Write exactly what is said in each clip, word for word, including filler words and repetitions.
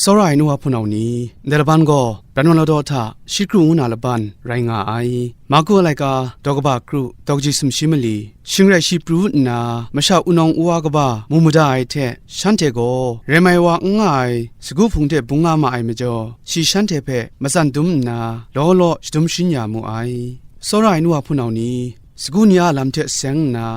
Tsawra ai nu wa hpunau ni, ndai laban gaw, Pran wa ladaw hta shi kru ngu na laban rai nga ai. Marku a laika, daw kaba kru, daw kaji sumshi mali, shing rai shi pru nna, masha wunawng wa kaba mu mada ai hte, shanhte gaw rem ai wa n nga ai sagu hpung hte bung nga ma ai majaw, shi shanhte hpe matsan dum nna, law law shadum sharin ya mu ai. Tsawra ai nu wa hpunau ni, sagu ni a lam hte seng nna,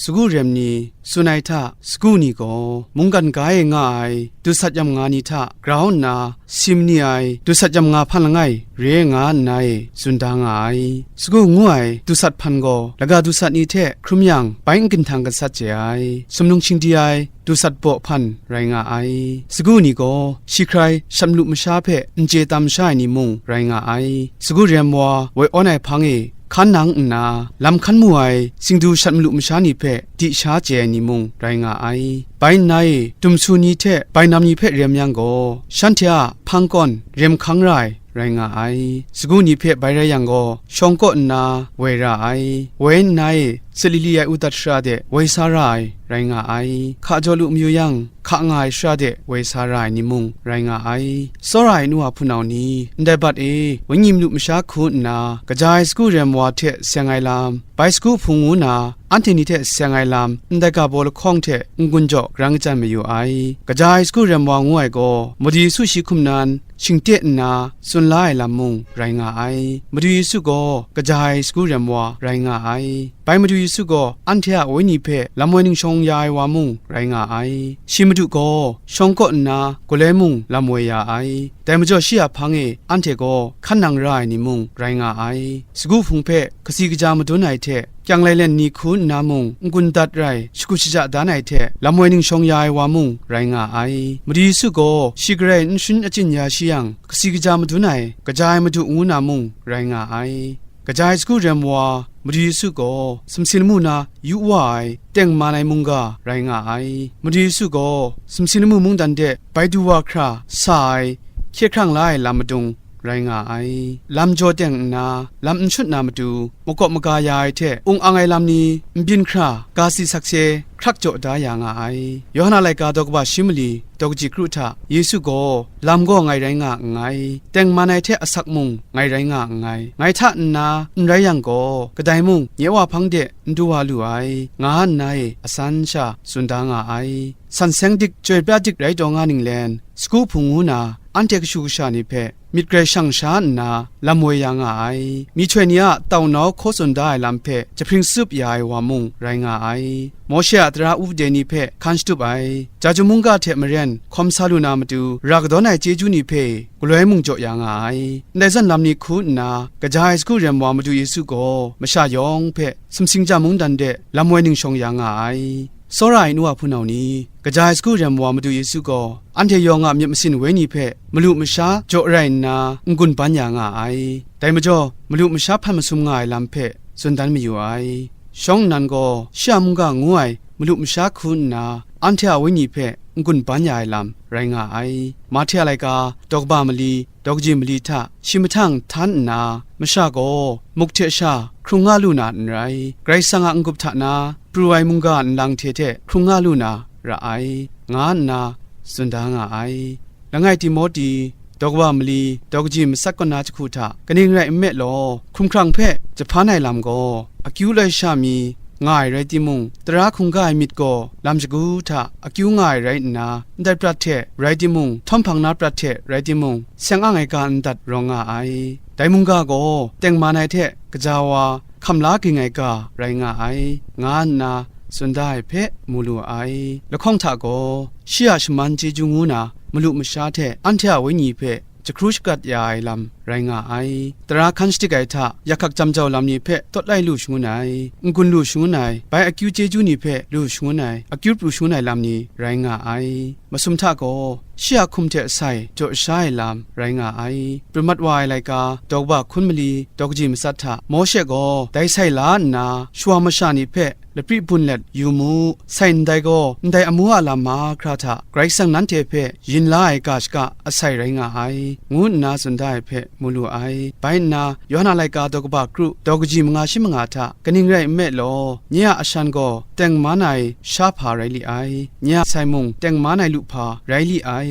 sagu rem ni tsun ai hta, sagu ni gaw mungkan ga e nga ai dusat yam nga ni hta grau nna, sim ni ai dusat yam nga hpan langai re nga nna e tsun da nga ai. Sagu ngu ai dusat hpan gaw laga dusat ni hte hkrum yang, bai n ginhtang gasat chye ai, sumnung shingdi ai dusat baw hpan rai nga ai. Sagu ni gaw shi hkrai shat malu masha hpe n chye tam sha ai ni mung rai nga ai. Sagu rem wa woi awn ai hpang e hkan nang nna, lam hkan mu ai singdu shat malu masha ni hpe di sha chye ai ni mung rai nga ai. Bai nna e, dumsu ni hte bainam ni hpe rem yang gaw, shanhte a hpang kawn rem hkang ra ai rai nga ai. Sagu ni hpe bai rai yang gaw, shawng kaw nna woi ra ai. Woi nna e, salili ai udat shara de woi sa ra ai rai nga ai. Hka jaw lu mayu yang, hka nga ai shara de woi sa ra ai ni mung rai nga ai. Tsawra ai nu wa hpunau ni, ndai bat e, wenyi malu masha hku nna, kaja ai sagu rem wa hte seng ai lam, bai sagu hpung ngu na, anhte ni hte seng ai lam, ndai ga baw lahkawng hte n-gun jaw grang kachyan mayu ai. Kaja ai sagu rem wa ngu ai gaw, Madu Yesu shi hkum nan, shingte nna tsun la ai lam mung rai nga ai. Madu Yesu gaw kaja ai sagu rem wa rai nga ai. Bai Madu Yesu gaw anhte a wenyi hpe lam woi ningshawng ya ai wa mung rai nga ai. Shi Madu gaw shawng kaw nna galoi mung lam woi ya ai. Dai majaw shi a hpang e anhte gaw hkan nang ra ai ni mung rai nga ai. Sagu hpung hpe kasi kaja madun ai hte, kyang lailen ni hku nna mung n-gun dat rai, shakut shaja dan ai hte, lam woi ningshawng ya ai wa mung rai nga ai. Madu Yesu gaw shi garai n sharin achyin ya shi yang, kasi kaja madun ai, kaja ai Madu ngu na mung rai nga ai. Kaja ai sagu rem wa, Madu Yesu gaw sumsing lamu na yu wa ai, tengman ai mungga rai nga ai. Madu Yesu gaw sumsing lamu mungdan de bai du wa hkra sa ai, hkye hkrang la ai lam madung rai nga ai. Lam jaw teng nna, lam n shut na matu, makawp maga ya ai hte, ung ang ai lam ni n byin hkra, ga si sakse hkrak jaw da ya nga ai. Yawhan a laika daw kaba shi mali, daw kaji kru hta, Yesu gaw, lam gaw ngai rai nga nngai, tengman ai hte asak mung ngai rai nga nngai, ngai hta nna n rai yang gaw, kadai mung nye Wa hpang de n du wa lu ai, nga nna e asan sha tsun da nga ai. San seng dik, chyoi pra dik rai taw nga ninglen, sagu hpung ngu na, anhte kashu kasha ni hpe myit grai shang sha nna, lam woi ya nga ai. Myihtoi ni a tau nau hkaw tsun da ai lam hpe jahpring tsup ya ai wa mung rai nga ai. Mawshe a tara wupde ni hpe hkan shatup ai. Chyeju mungga hte maren hkawm sa lu na matu, ra kadawn ai chyeju ni hpe galoi mung jaw ya nga ai. Ndai zawn lam ni hku nna, kaja ai sagu rem wa Madu Yesu gaw masha yawng hpe sumsing ja mungdan de lam woi ningshawng ya nga ai. Tsawra ai nu wa hpunau ni, kaja ai sagu rem wa Madu Yesu gaw, anhte yawng a myit masin wenyi hpe malu masha jaw rai nna n-gun ban ya nga ai. Dai majaw, malu masha hpan masum nga ai lam hpe tsun dan mayu ai. Shawng nnan gaw, shi a mungga ngu ai malu masha hku nna, anhte a wenyi hpe n-gun ban ya ai lam rai nga ai. Mahte a laika, daw kaba mali, daw kaji mali hta shi mahtang htan nna, masha gaw muk hte sha hkrung nga lu na n rai, Karai Kasang a n-gup hta na pru ai mungga nlang hte hte hkrung nga lu na ra ai, nga nna tsun da nga ai. Langai Timohti, daw kaba mali, daw kaji matsat kaw na jahku hta, kaning rai nme law, hkumhkrang hpe jahpan ai lam gaw, akyu loi sha mi nga ai rai timung, tara hkungga ai myit gaw lam shagu hta akyu nga ai rai nna, ndai prat hte rai timung, htawm hpang na prat hte rai timung, seng ang ai ga ndat rawng nga ai. Dai mungga gaw tengman ai hte kaja wa, hkam la ging ai ga rai nga ai, nga nna tsun da ai hpe mu lu ai. Lahkawng hta gaw, shi a shaman chyeju ngu na malu masha hte anhte a wenyi hpe jahkru shakat ya ai lam rai nga ai. Tara hkan shadik ai hta, yakhak jam jau lam ni hpe tawt lai lu shangun ai, n-gun lu shangun ai, bai akyu chyeju ni hpe lu shangun ai, akyu pru shangun ai lam ni rai nga ai. Masum hta gaw, shi a hkum hte sai jaw sha ai lam rai nga ai. Pru mat wa ai laika, daw kaba hkun mali, daw kaji matsat hta, Mawshe gaw dai sai la nna, shawa masha ni hpe lapri bun let yu mu, sai ndai gaw, ndai amu a lam mahkra hta Karai Kasang nanhte hpe yin la ai ga shaka asai rai nga ai, ngu nna tsun da ai hpe mu lu ai. Bai nna, Yawhan a laika daw kaba kru, daw kaji manga shi manga hta, kaning rai nme law, nye a ashan gaw tengman ai sha hpa rai li ai, nye a sai mung tengman ai lu hpa rai li ai,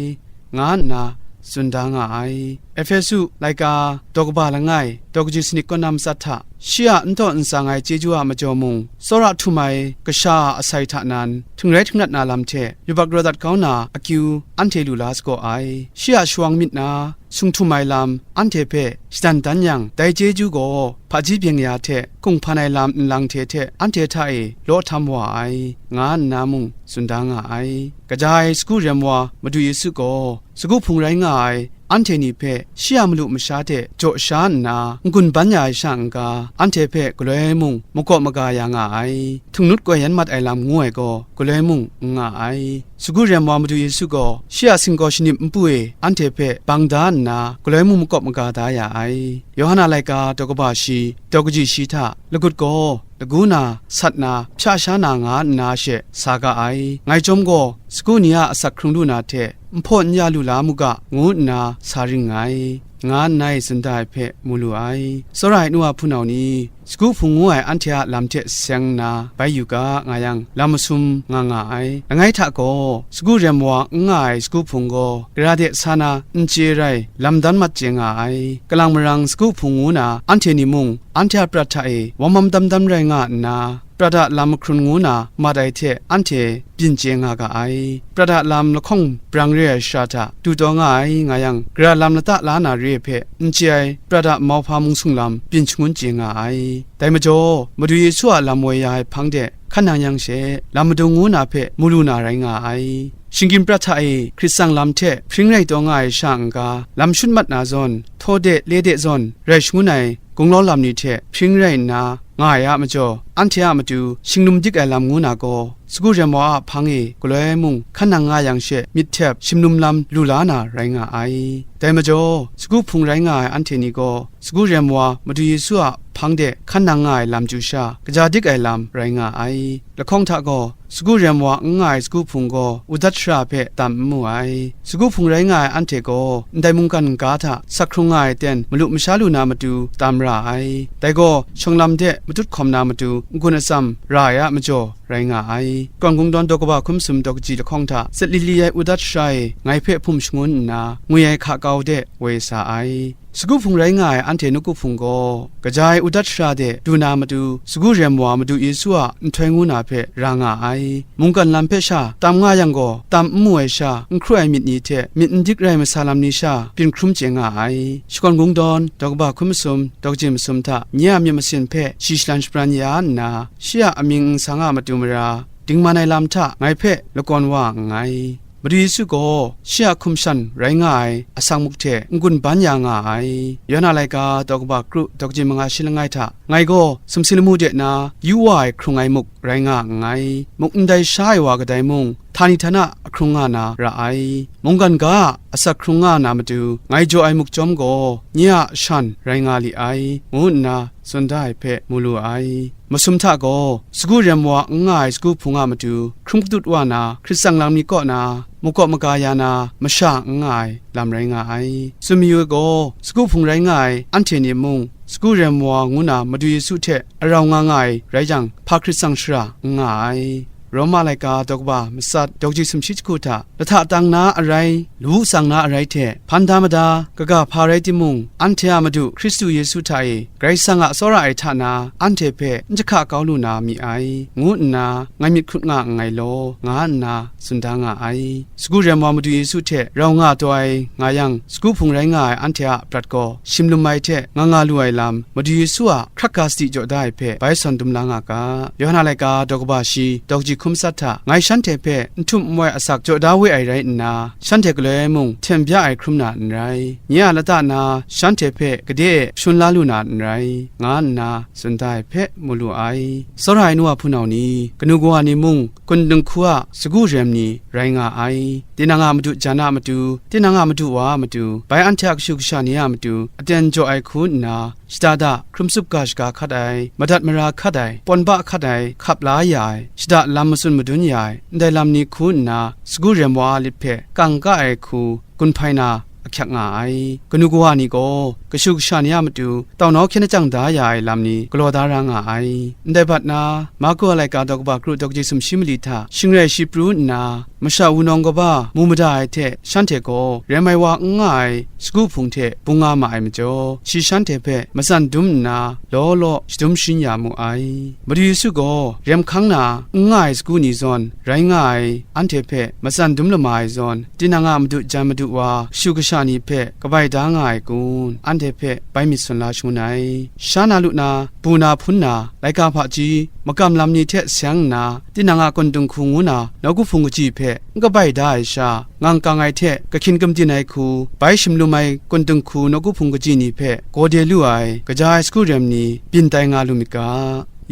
nga nna tsun da nga ai. Efesu laika daw kaba langai, daw kaji sanit kaw na matsat hta, shi a n taw n tsang ai chyeju a majaw mung, tsawra htum ai kasha a asai hta nan, htingrai htingrat na lam hte yubak raw dat kau na akyu anhte lu la sagaw ai. Shi a shawang myit na, sung htum ai lam anhte hpe shadan dan yang, dai chyeju gaw hpaji byeng ya hte hkunghpan ai lam nlang hte hte anhte hta e law htam wa ai, nga nna mung tsun da nga ai. Kaja ai sagu rem wa Madu Yesu gaw, sagu hpung rai nga ai anhte ni hpe shi a malu masha hte jaw sha nna, n-gun ban ya ai sha n-ga, anhte hpe galoi mung makawp maga ya nga ai, htungnut koi yan mat ai lam ngu ai gaw, galoi mung n nga ai. Sagu rem wa Madu Yesu gaw, shi a singkaw shanip npu e anhte hpe bang da nna, galoi mung makawp maga da ya ai. Yawhan a laika daw kaba shi, daw kaji shi hta, lagut gaw lagu na, sat na, hpya sha na nga nna she sa ga ai. Ngai chyawm gaw, sagu ni a asak hkrung lu na hte, nhpaw n ya lu la mu ga, ngu nna sa ring nngai, nga nna e tsun da ai hpe mu lu ai. Tsawra ai nu a hpunau ni, sagu hpung ngu ai anhte a lam hte seng nna bai yu ga, nga yang, lam masum nga nga ai. Langai hta gaw, sagu rem wa n nga ai sagu hpung gaw, gara de sa na n chye rai, lam dan mat chye nga ai. Kalang marang sagu hpung ngu na anhte ni mung, anhte a prat hta e wam wam dam dam rai nga nna, prat a lam mahkrun ngu na mat ai hte anhte byin chye nga ga ai. Prat a lam lahkawng brang re ai shara hta du taw nga ai, nga yang, gara lam lata la na re hpe n chye ai prat a mauhpa mung sung lam byin shangun chye nga ai. Dai majaw, Madu Yesu a lam woi ya ai hpang de hkan nang yang she, lam madung ngu na hpe mu lu na rai nga ai. Shinggyim prat hta e hkrit tsang lam hte hpring rai taw nga ai sha n-ga, lam shut mat na zawn, htaw de le de zawn rai shangun ai gunglau lam ni hte hpring rai nna nga ai a majaw, anhte a matu shingnum dik ai lam ngu na gaw, sagu rem wa a hpang e galoi mung hkan nang nga yang she, myit htep shimnum lam lu la na rai nga ai. Dai majaw, sagu hpung rai nga ai anhte ni gaw, sagu rem wa Madu Yesu a hpang de hkan nang nga ai lam chyu sha, kaja dik ai lam rai nga ai. Lahkawng hta gaw, sagu rem wa n nga ai sagu hpung gaw, udat shara hpe tam n mu ai. Sagu hpung rai nga ai anhte gaw, ndai mungkan n-ga hta sak hkrung nga ai ten malu masha lu na matu tam ra ai. Dai gaw, shawng lam de matut hkawm na matu n-gun atsam ra ai a majaw rai nga ai. Kawn Kungdawn daw kaba hkum sum daw kaji lahkawng hta, tsit li li ai udat shara e ngai hpe hpum shangun nna, ngwi ai hka kau de woi sa ai. Sagu hpung rai nga ai anhte nawku hpung gaw, kaja ai udat shara de du na matu, sagu rem wa Madu Yesu a nhtoi ngu na hpe ra nga ai. Mungkan lam hpe sha tam nga yang gaw, tam n mu ai sha, n hkru ai myit ni hte myit n dik rai masa lam ni sha byin hkrum chye nga ai. Shakawn Kungdawn daw kaba hkum masum daw kaji masum hta, nye a myit masin hpe shi shalan shabran ya nna, shi a amying nsang a matu mara, dingman ai lam hta ngai hpe lakawn wa nngai. Madu Yesu gaw shi a hkum shan rai nga ai asak muk hte n-gun ban ya nga ai. Yawhan a laika daw kaba kru daw kaji manga shi langai hta, ngai gaw sumsing lamu de na yu wa ai hkrung ai muk rai nga nngai. Muk ndai sha ai wa kadai mung, htani htana ahkrung nga na ra ai. Mungkan ga a asak hkrung nga na matu, ngai jaw ai muk chyawm gaw, nye a shan rai nga li ai, ngu nna tsun da ai hpe mu lu ai. Masum hta gaw, sagu rem wa n nga ai sagu hpung a matu, hkrum katut wa na, hkrit tsang lam ni kaw na, makawp maga ya na, masha n nga ai lam rai nga ai. Tsun mayu ai gaw, sagu hpung rai nga ai anhte ni mung, sagu rem wa ngu na Madu Yesu hte arau nga nga ai rai jang, hpa hkrit tsang shara n nga ai. Roma laika daw kaba matsat daw kaji sumshi jahku hta, lahta tang na arai, lawu tsang na arai hte hpan da mada, kaga hpa rai timung, anhte a Madu Hkristu Yesu hta e Karai Kasang a tsawra ai hta na, anhte hpe n jahka kau lu na mi ai, ngu nna ngai myit hkut nga nngai law, nga nna tsun da nga ai. Sagu rem wa Madu Yesu hte rau nga taw ai nga yang, sagu hpung rai nga ai anhte a prat gaw, shim lum ai hte nga nga lu ai lam, Madu Yesu a hkrak ga sadi jaw da ai hpe bai sawn dum la nga ga. Yawhan a laika daw kaba shi, daw kaji hkum tsat hta, ngai shanhte hpe n htum n wai asak jaw da we ai rai nna, shanhte galoi mung htem bya ai hkrum na n rai. Nye a lata na shanhte hpe gade e shun la lu na n rai, nga nna tsun da ai hpe mu lu ai. Tsawra ai nu a hpunau ni, kanu kawa ni mung, kun dinghku a sagu rem ni rai nga ai. Tinang a madu jan a matu, tinang a madu wa a matu, bai anhte a kashu kasha ni a matu, aten jaw ai hku nna, shada da, hkrum tsup ga shaga hkat ai, madat mara hkat ai, pawn ba hkat ai, hkap la ya ai, shada lam matsun madun ya ai, ndai lam ni hku nna, sagu rem wa a lit hpe kang ka ai hku, gun hpai na ahkyak nga ai. Kanu kawa ni gaw, kashu kasha ni a matu, tau nau hkyen ajang da ya ai lam ni galaw da ra nga ai. Ndai bat na, Marku a laika daw kaba kru daw kaji sumshi mali hta, shing rai shi pru nna, masha wunawng kaba mu mada ai hte shanhte gaw rem ai wa n nga ai sagu hpung hte bung nga ma ai majaw, shi shanhte hpe matsan dum nna law law shadum sharin ya mu ai. Madu Yesu gaw rem hkang na n nga ai sagu ni zawn rai nga ai, anhte hpe matsan dum lama ai zawn, tinang a madu jan madu wa, kashu kasha ni hpe kabai da nga ai kun, anhte hpe bai myit sun la shangun ai. Sha na lu na, bu na hpun na, laika hpaji, makam lam ni hte seng nna, tinang a kun dinghku ngu na nawku hpung kaji hpe n kabai da ai sha, ngang kang ai hte kahkyin kamdin ai hku, bai shamlum ai kun dinghku nawku hpung kaji ni hpe gawde lu ai, kaja ai sagu rem ni byin tai nga lu myit ga,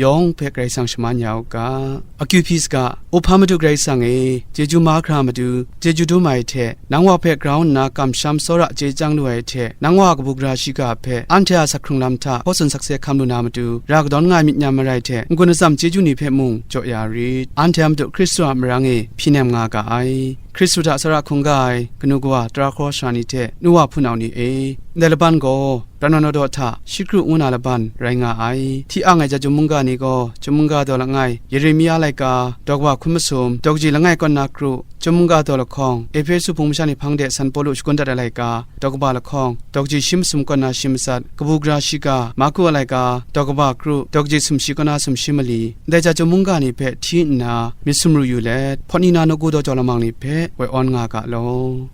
yawng hpe Karai Kasang shaman ya u ga. Akyu hpyi saga, Uhpa Madu Karai Kasang e, chyeju mahkra matu, chyeju dum ai hte, nang wa hpe grau nna kamsham tsawra chye chyang lu ai hte, nang wa kabu gara shiga hpe anhte a sak hkrung lam hta hkaw tsun sakse hkam lu na matu, ra kadawn nga ai myit nyam marai hte, n-gun atsam chyeju ni hpe mung jaw ya rit. Anhte a Madu Hkristu a marang e hpyi nem nga ga ai. Hkristu hta tsawra hkungga ai kanu kawa, tara hkraw sara ni hte, nu wa hpunau ni e, ndai laban gaw, Ranawnadaw hta Shikru ngu na laban rai nga ai. Hti ang ai Chyum mungga ni gaw, Chyum mungga daw langai, Yeremia laika, daw kaba hkun masum, daw kaji langai kaw nna kru, Chyum mungga daw lahkawng, Ehpesu hpung masha ni hpang de San Pawlu shagun dat ai laika, daw kaba lahkawng, daw kaji shi masum kaw nna shi matsat, kabu gara shiga, Marku a laika, daw kaba kru, daw kaji sumshi kaw nna sumshi mali, ndai Chyum mungga ni hpe hti nna myit sumru yu let, hpawt ni na nawku daw jau lamang ni hpe woi awn nga ga law.